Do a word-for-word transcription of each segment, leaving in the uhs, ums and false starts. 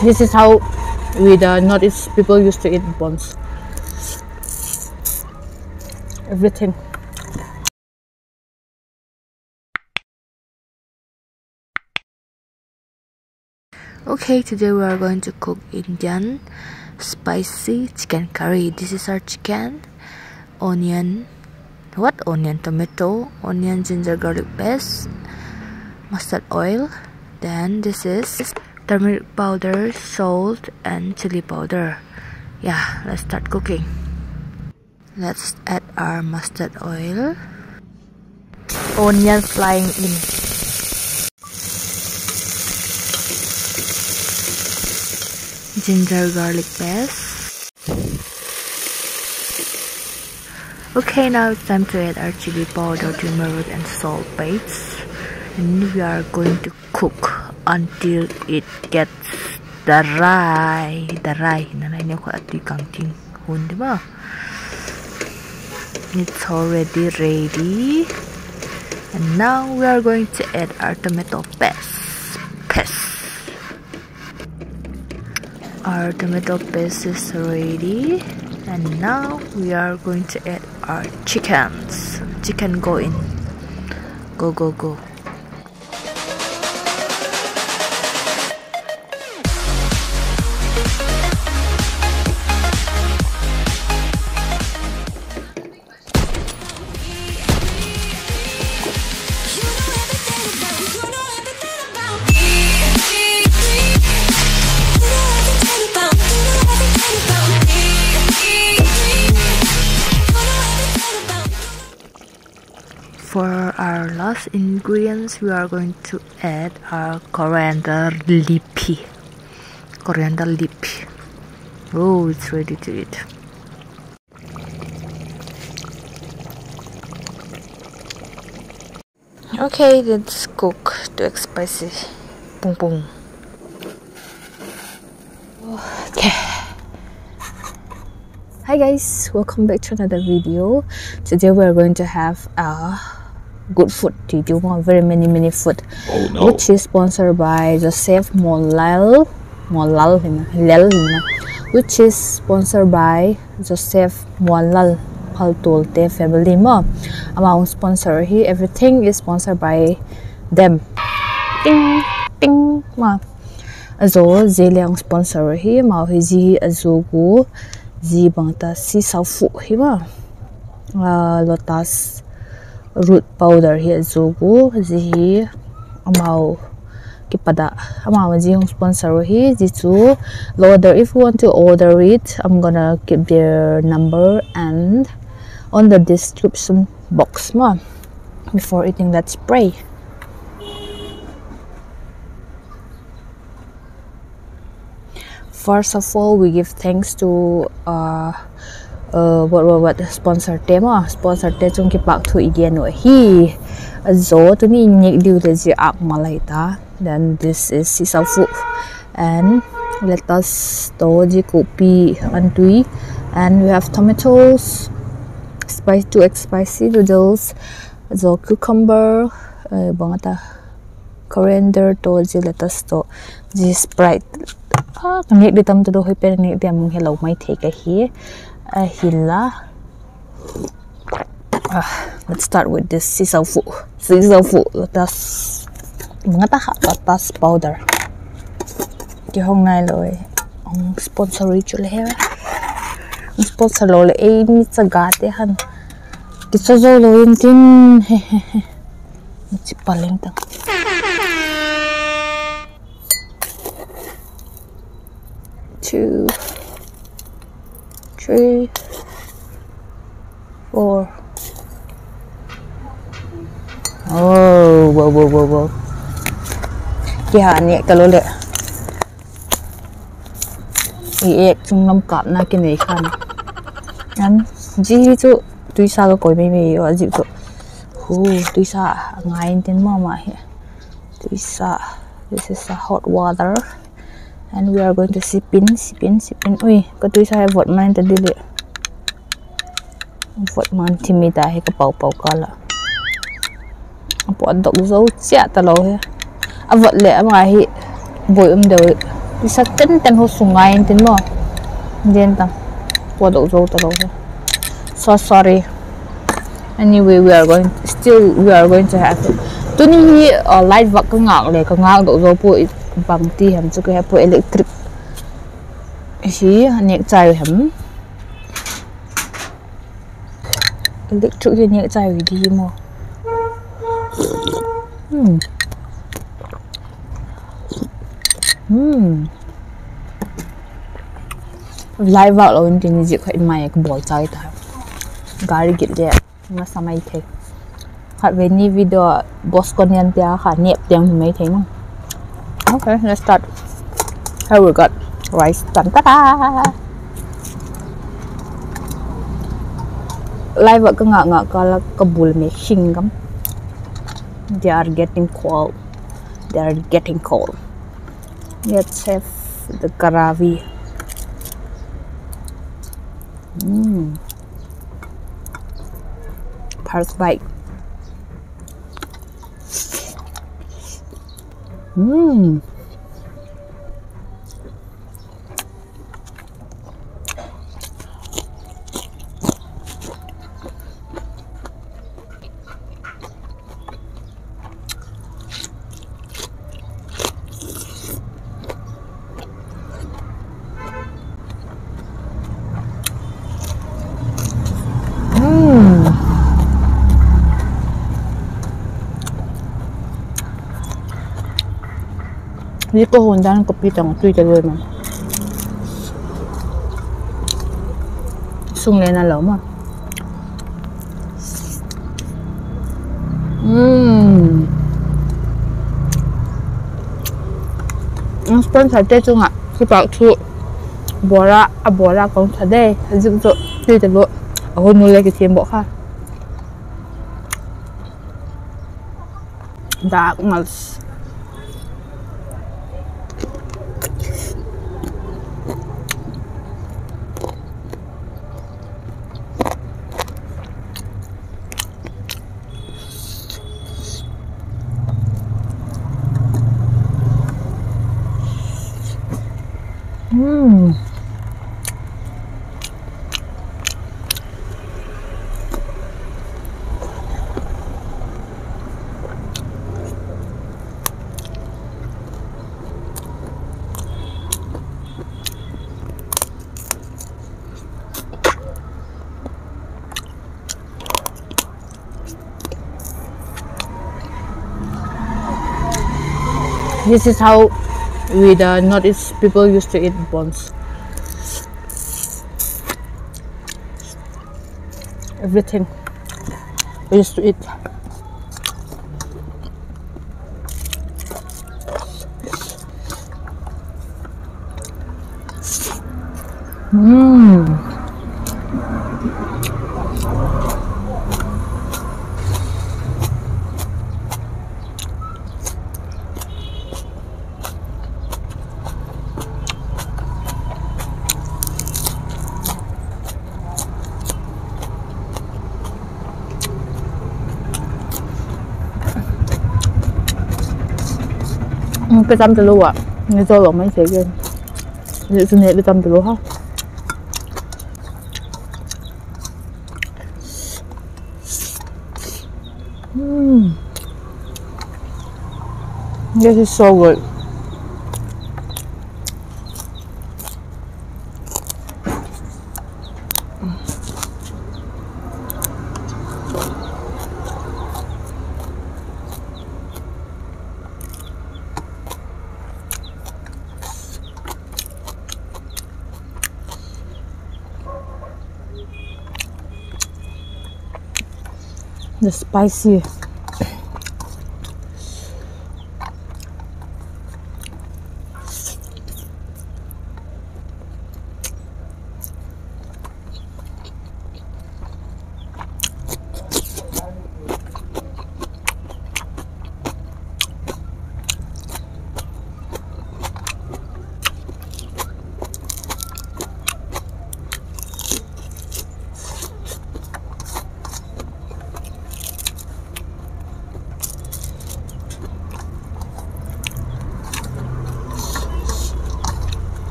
This is how we, the Northeast people, used to eat bones. Everything. Okay, today we are going to cook Indian spicy chicken curry. This is our chicken, onion, what? Onion, tomato, onion, ginger, garlic paste, mustard oil. Then this is turmeric powder, salt, and chili powder. Yeah, let's start cooking. Let's add our mustard oil. Onion flying in. Ginger garlic paste. Okay, now it's time to add our chili powder, turmeric, and salt paste. And we are going to cook until it gets dry. Dry. Nalai ni kha ati kang ting hun di ma. It's already ready. And now we are going to add our tomato paste. Paste. Our tomato paste is ready. And now we are going to add our chickens. Chicken go in. Go, go, go. For our last ingredients, we are going to add our coriander leaf. Coriander leaf. Oh, it's ready to eat. Okay, let's cook to spicy. Pung pung. Okay. Hi guys, welcome back to another video. Today we are going to have a good food, ti ti ma, very many, many food, oh no, which is sponsored by Joseph Muanlal, Muanlal hina, Lal hina, which is sponsored by Joseph Muanlal Phaltualte family ma. Ama hung sponsor hi, everything is sponsored by them. Ting, ting, ma. A zaw, zia le hung sponsor hi, amau hi zi a zu gu, zi bang ta si sau fu hi ma. Ah, lotus root powder hi a zu gu, zi hi amau kipat ah, amau zi hung sponsor hi, zi chu lo order. If you want to order it, I'm gonna keep their number and on the description box ma. Before eating, let's pray. First of all, we give thanks to, uh, uh, what, what, what, sponsor te ma, sponsor te chung kipakthu i gen uh ahi. A zaw tuni i nêk diu le zia akmal ahi ta. Then this is sisau fu and lettuce to, zia kopi an tui, and we have tomatoes, spice to spicy noodles, a zaw cucumber, eh, bang a ta, coriander to, zia lettuce to, zia Sprite. Ah, ka nêk di tam ta do, hoi pen nêk di a mung helo mai thei ka hi. Ahi la. Ah, let's start with this sisau fu. Sisau fu, lettuce. Bang a ta kha, lettuce powder. Ki hong nai lo e. Hong sponsor i chu le he. Hong sponsor lo le e, mi chaga te han. Ki cha zo lo in tin. He, he, he. Mi chi paleng tang. Two, three, four. Oh, wow, wow, wow, wow. Ki ha ni ka lo le. I ek chung lam kap na ki nei khan. An, zia hi chu tuisa ka koi mei mei a zia chu. Hu, tuisa a ngai in tin ma ma hi. Tuisa, this is a hot water. And we are going to sip in, sip in, sip in. Ui, ka tuisa he vot man ta di le. Vot man thim i ta hi ka pau pau ka la. A pawt dok zo chia ta lo hi. A vot le ama hi boi um deu. Kisa ten ten ho sung ngai intin maw. Den ta. Puadok zo talo hi. So sorry. Anyway, we are going, still we are going to have it. Tuni hi, uh, light vak ka ngâk le, ka ngâkdok zo pua, bangti hem chu ka he pua, electric hi a nêk chai hem. Electric hi nêk chai hi di maw. Hmm. Hmm. Light vak lo intin zik kha in mai ka bawl chai ta. Gari git le masa mai thei. Khatvei ni video boss kon yan tia kha nêp tiang hi mai thei nung. Okay, let's start. Here we got rice. Tan ta ta. Light vak ka ngâk ngâk kâl a ka bul me hing gam. They are getting cold. They are getting cold. Let's have the gravy. Mm. First bite. Mm. Hi ka hun dan ka pi tang tui ta lua ma. Sung le na lo ma. Sponsor te chung ah kipâk thu. Bora, a bora kong tha de, a zik chu tui ta lua. A hun nu le kithiam bawh kha. Dak mal. This is how we, the North East people, used to eat bones. Everything we used to eat. Pe tam talo a, ni zo lo mai thei ke. Ni chu ne pe tam talo ha. Mm. This is so good. The spicy.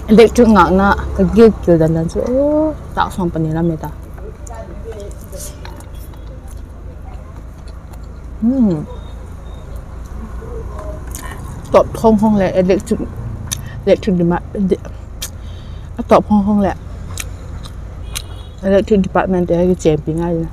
Electric ngâkna ka gik kil dan dan chu, tak sawm pani lam hi ta. Tawp khawng khawng leh electric, electric dema-, de-, a tawp khawng khawng leh electric department te hi champion ngai.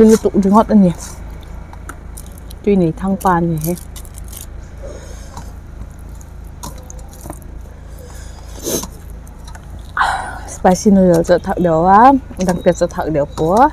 Tui lutuk ringawt a ni. Tui nei thang pa ni hi. Spicy noodle chu thak deu a, dangte chu thak deu pua.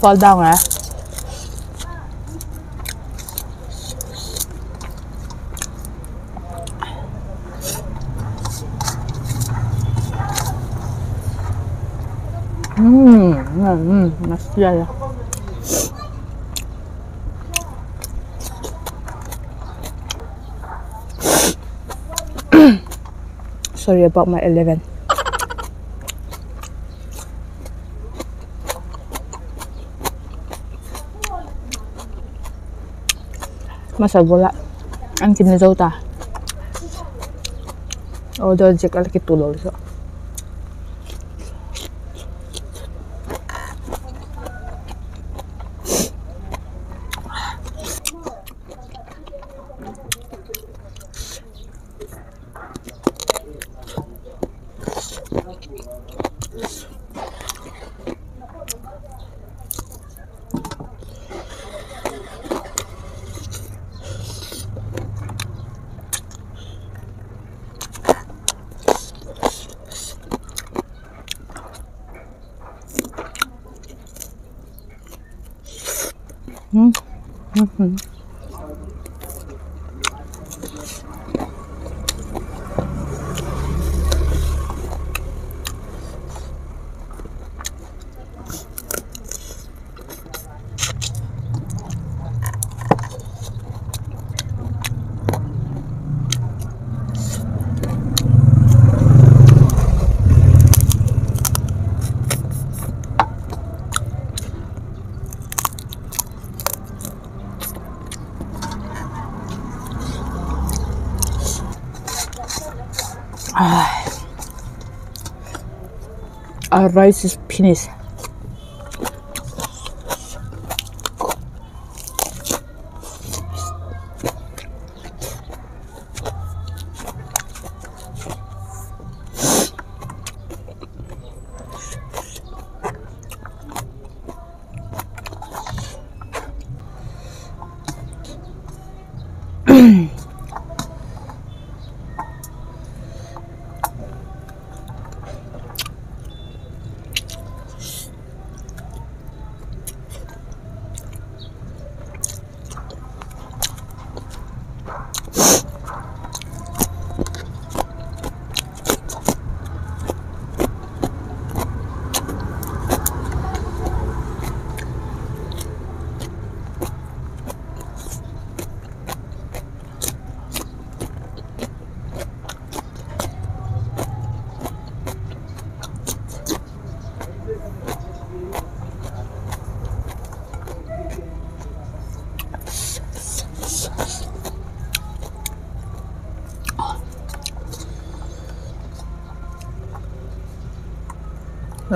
Fall down eh. Sorry about my eleven. Masa bula an kin zo ta. Order ziak a la kitu lo chu. Our rice is finished.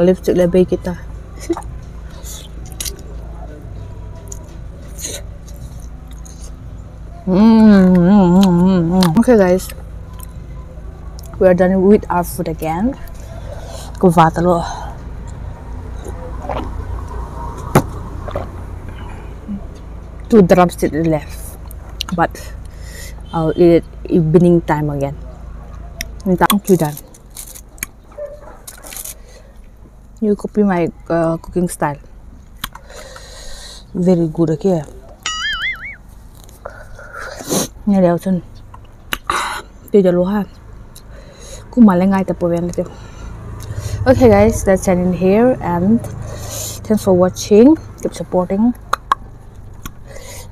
Lipstick le bei kit ta. Mm, mm, mm, mm, mm. Okay, guys. We are done with our food again. Ka va ta lo. Two drumstick left, but I'll eat it evening time again. Thank you, Dan. You copy my, uh, cooking style. Very good, okay. Ngai leu chun. Ti da lu ha. Kuma le ngai ta po ven ti. Okay, guys, let's end in here, and thanks for watching. Keep supporting.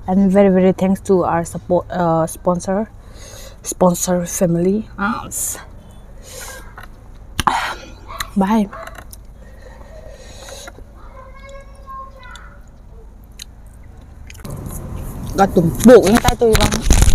And very, very thanks to our support, uh, sponsor, sponsor family. Bye. Ka tum puk in tai tu i bang.